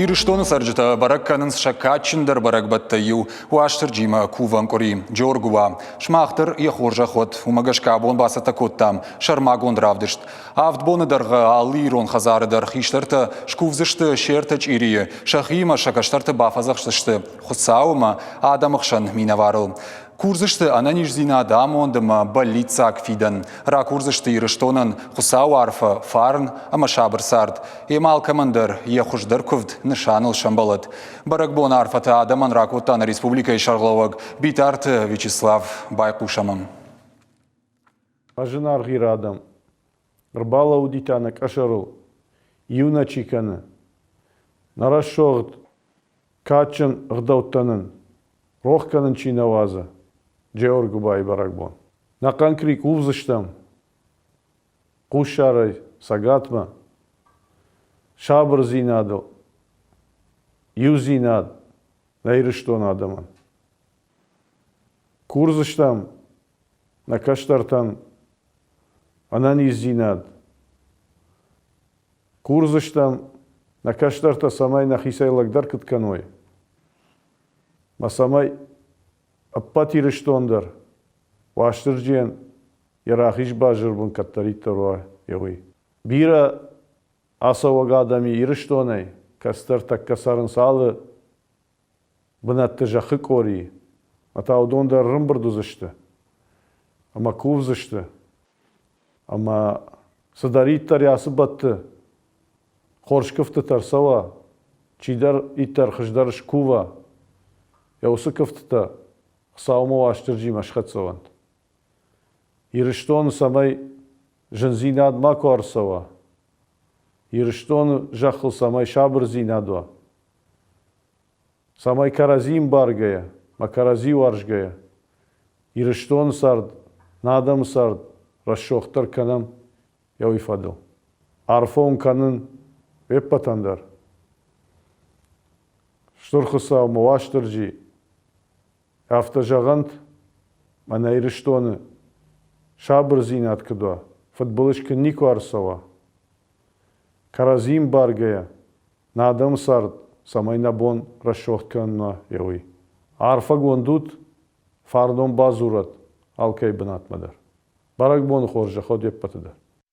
Ирыстоны цӕрджытӕ бӕрӕг кӕнынц сӕ кадджындӕр бӕрӕгбӕттӕй иу Уастырджимӕ кувӕн къуыри Джоргуыба. Сымах дӕр йӕ хорзӕх уӕд. Уымӕ гӕсгӕ абон бацӕттӕ кодтам сӕрмагонд равдыст. Авд боны дӕргъы алы ирон хӕдзары дӕр хистӕртӕ скувдзысты се ртӕ чъирийы, сӕхиимӕ сӕ кӕстӕрты бафӕдзӕхсдзысты Хуыцау ӕмӕ адӕмы хсӕн минӕварыл. Курдзысты ӕнӕниздзинад, амонд ӕмӕ бӕллиццаг фидӕн. Ракурдзысты Ирыстонӕн Хуыцауы арфӕ, фарн ӕмӕ сабыр цард. Йемӕ алкӕмӕн дӕр йӕ хуыздӕр куывд нысаныл сӕмбӕлӕд. Бӕрӕгбоны арфӕтӕ адӕмӕн ракодта нӕ республикӕйы сӕргълӕууӕг Битарты Вячеслав. Байхъусӕм ӕм. Зынаргъ Иры адӕм, ӕрбалӕууыди та нӕ къӕсӕрыл, иу нӕ чи кӕны. Нӕ рӕсугъд, кадджын ӕгъдӕуттӕ нын рох кӕнын чи нӕ уадзы, Джеоргуыбайы бӕрӕгбон. Нӕ хъӕнкри кувдзыстӕм Хуссарӕй Цӕгатмӕ, сабырдзинадыл, иудзинад нӕ Ирыстоны адӕмӕн. Курдзыстӕм нӕ кӕстӕртӕн ӕнӕниздзинад. Курдзыстӕм нӕ кӕстӕртӕ, цӕмӕй нӕхицӕй лӕгдӕр куыд кӕной, ӕмӕ цӕмӕй ӕппӕт Ирыстон дӕр Уастырджийӕн йӕ рахиз базырбын кӕддӕриддӕр уа, йе уый. Бирӕ ацӕуӕг адӕми Ирыстонӕй, кӕцыдӕр тӕккӕ цӕрынц алы бынӕтты зӕххы къорийы, ӕмӕ та уыдон дӕр ӕрӕмбырд уыдзысты ӕмӕ кувдзысты, ӕмӕ цыдӕриддӕр ацы бӕтты хорз куывдтытӕ ӕрцӕуа, чидӕриддӕр хуыздӕр скува, йӕ уыцы куывдтытӕ Хуыцаумӕ Уастырджимӕ схӕццӕ уӕнт. Ирыстоны цӕмӕй зындзинад макуы ӕрцӕуа, Ирыстоны зӕххыл цӕмӕй сабырдзинад уа, цӕмӕй кӕрӕдзи ӕмбаргӕйӕ ӕмӕ кӕрӕдзи уарзгӕйӕ Ирыстоны цард, нӕ адӕмы цард рӕсугъддӕр кӕнӕм йӕ уый фӕдыл. Арфӕ уын кӕнын уе ппӕтӕн дӕр. Стыр Хуыцау мӕ Уастырджи, афтӕ зӕгъӕнт, мӕнӕ Ирыстоны сабырдзинад куыд уа, фыдбылыз куы никуы ӕрцӕуа. Кӕрӕдзи ӕмбаргӕйӕ, нӕ адӕмы цард цӕмӕй нӕ бон рӕсугъд кӕнын уа, йе уый. Арфӕгонд ут, фарнон бадзурӕд алкӕй бынатмӕ дӕр. Бӕрӕгбоны хорзӕх уӕд уе ппӕты дӕр.